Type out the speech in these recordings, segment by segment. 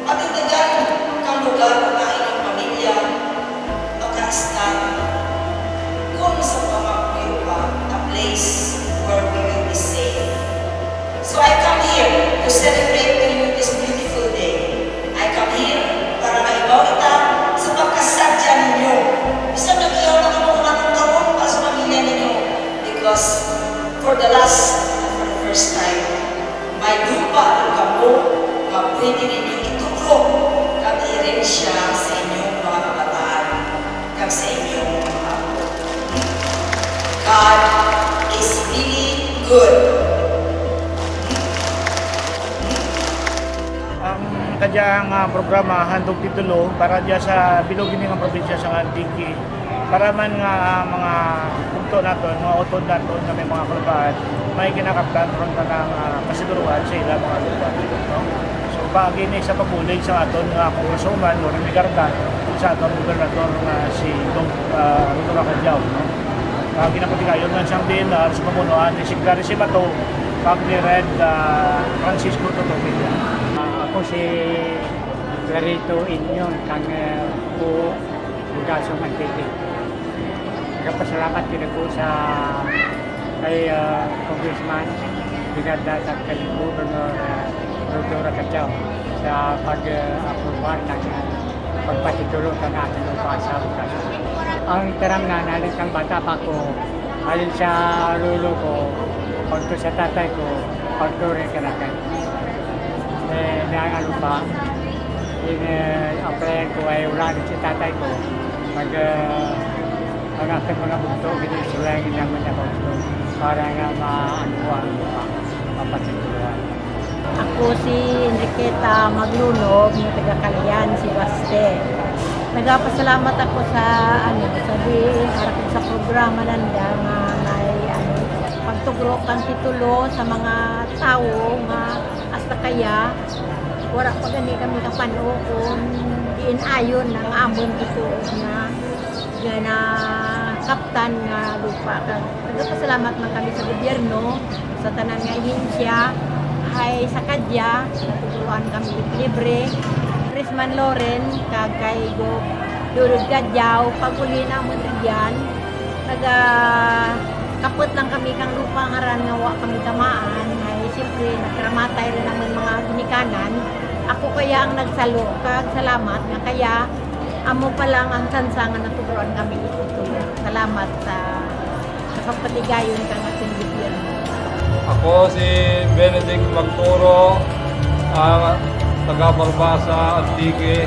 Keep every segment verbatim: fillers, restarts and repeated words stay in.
Patindugan kang lugar ang inyong pamilya, makaestar kon sa pamagpuyo pa, a place where we will be safe. So I come here to celebrate to you this beautiful day. I come here para maibaw kita sa pagkasadya ninyo. Bisan nag-iyaw na kamo kon anong karon para sa pamilya ninyo. Because for the last and for the first time, may lupa lang kamo nga pwede ninyo itugro kag iherensya sa inyong mga kabataan kag sa inyong mga apo. God is really good. Ang kadya nga programa, Handog Titulo, para dya sa bilog ini nga probinsya sa Antique. Para man nga, ah, mga bugto naton, mga utod naton nga may mga kalupaan, may ginakaptan ron kanang, ah, kasiguruhan sa ila mga lupa, no? So, paagi ni sa pagbulig sa aton nga Congresswoman Loren Legarda, sa aton gobernador nga si Gov, ah, Rhodora Cadiao, no? Ah, ginapatigayon man siyang D N R sa pamunuan ni Secretary Simato, kag ni Red, ah, Francisco Toto Villa. Ah, ako si Clarito Inyon, kang, eh, Puo, Bugasong, Antique. Nagapasalamat gid ako sa kay, ah, Congressman Legarda kag kay Governor, ah, Rhodora Cadiao sa pag, ah, aprubar kag, ah, pagpatitulo kang aton lupa sa Bugasong. Ang taramnan, halin kang bata pa ko, halin sa lolo ko, pagto sa tatay ko, pagto run kanakun. Eh, dya nga lupa, in, eh, applyan ko hay wara run si tatay ko. Mag, eh, ang akun mga bugto, gini sila ang ginamit ako para nga maano ang lupa, mapatituloan. Ako si Enriqueta Maglunog, nga taga Calian, Sebaste. Nagapasalamat ako sa, ano, sa D N R kag sa programa nanda nga may, ano, pagtugro kang titulo sa mga tawo nga hasta kadya wara pa gani kami kapan-o kon diin ayon ang amun titulo nga ginakaptan nga lupa. Kag nagapasalamat man kami sa gobyerno, sa tanan nga ahensya, hay sa kadya, natugroan kami libre. Congressman Loren, kag kay Gov Dodod Cadiao, pag-uli namun rugyan, nagakaput lang kami kang lupa ngaran nga wara kami tamaan, hay siyempre, nakaramatay run amun mga ginikanan. Ako kadya ang nagsalo, kag salamat nga kadya, amo pa lang ang tsansa nga natugroan kami ititulo. Salamat sa, sa pagpatigayon kang atun gobyerno. Ako si Benedict Magturo, ah, taga Barbaza, Antique,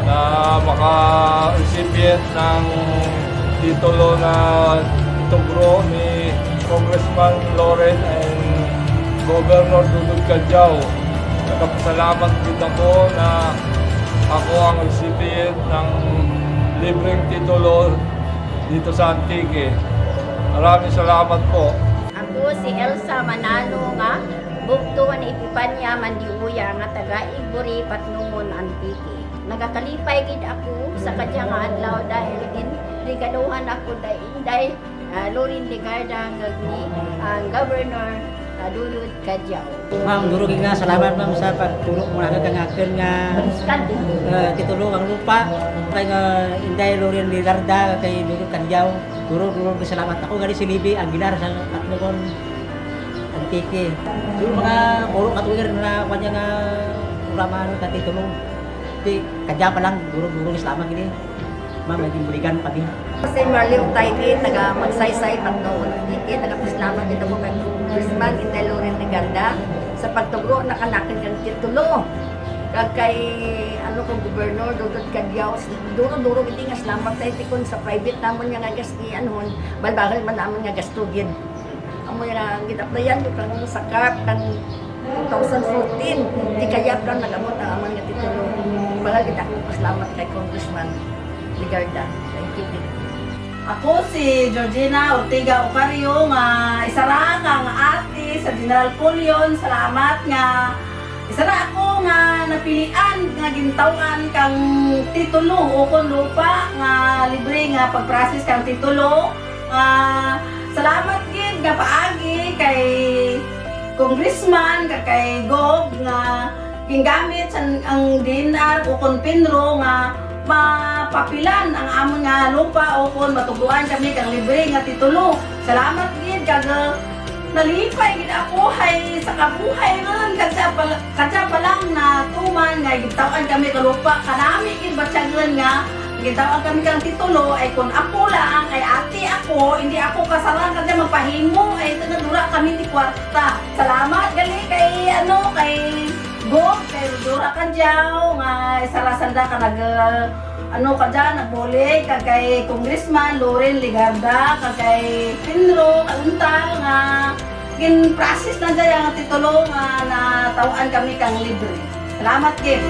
na maka-recipient ng titulo na itugro ni Congressman Loren and Governor Dodod Cadiao. Nagapasalamat gid ako na ako ang recipient ng libreng titulo dito sa Antique. Maraming salamat po. Ako si Elsa Manalo nga bugto ni Epifania Mandiuya nga taga Igburi, Patnongon, Antique. Nagakalipay gid ako sa kadya nga adlaw dahil ginregaluhan ako ni Inday, ah, Loren Legarda kag ni, ah, Governor, ah, Dodod Cadiao. Ma'am, duro gid nga salamat, ma'am, sa pagtugro mo kanakun kang akun nga, eh, titulo kang lupa. Kay nga Inday Loren Legarda, kay Dodod Cadiao. Duro, duro gid salamat. Ako gani si Libby Aguilar sa Patnongon, Antique. Yung mga puro katuig na kuwan dya nga programa, ano, kang titulo. Ti, kadya pa lang, duro, duro gid salamat gid. Ma'am, naging buligan kami. Si Marley Octavie, taga Magsaysay, Patnongon, Antique, nagapasalamat gid ako kay Congressman Inday Loren Legarda sa pagtugro na kanakun kang titulo. Kag kay, ano, kang Gobernador Dodod Cadiao, duro-duro gid nga salamat sa, ti kon sa private namun nga gas-, i-, anuhon, bahul-bahul man namun nga gasto gid. Amo nga gin-applyan ko kang sa CARP kang two thousand fourteen. Ti kadya pa lang nag-abot ang amun nga titulo. Bahul gid ako pasalamat kay Congressman Legarda. Thank you. Ako si Georgina Ortega Ocario, nga isara kang ate sa General Culion. Salamat nga isara ako nga napilian nga gintaw-an kang titulo ukon lupa nga libre nga pag-process kang titulo. Ah, salamat gid nga paagi kay Congressman kag kay Gov nga Gingamit sa ang D N R ukon PENRO nga mapapilan ang amun nga lupa ukon matugruan kami kang libre nga titulo. Salamat gid kag nalipay gid ako hay sa kabuhay run kadya pa, kadya pa lang natuman nga gintaw-an kami ka lupa. Kanami gid batyagun nga gintaw-an kami kang titulo ay kon ako lang kay ati ako, indi ako kasarang kadya magpahimo ay tungod wara kami ti kwarta. Salamat gali kay, ano, kay Gov, kay Rhodora Cadiao, nga isara sanda ka nag, ano, kadya, nagbulig, kag kay Congressman Loren Legarda, kag kay PENRO, kay Untal, nga gin-process na dya ang titulo nga nataw-an kami kang libre. Salamat gid.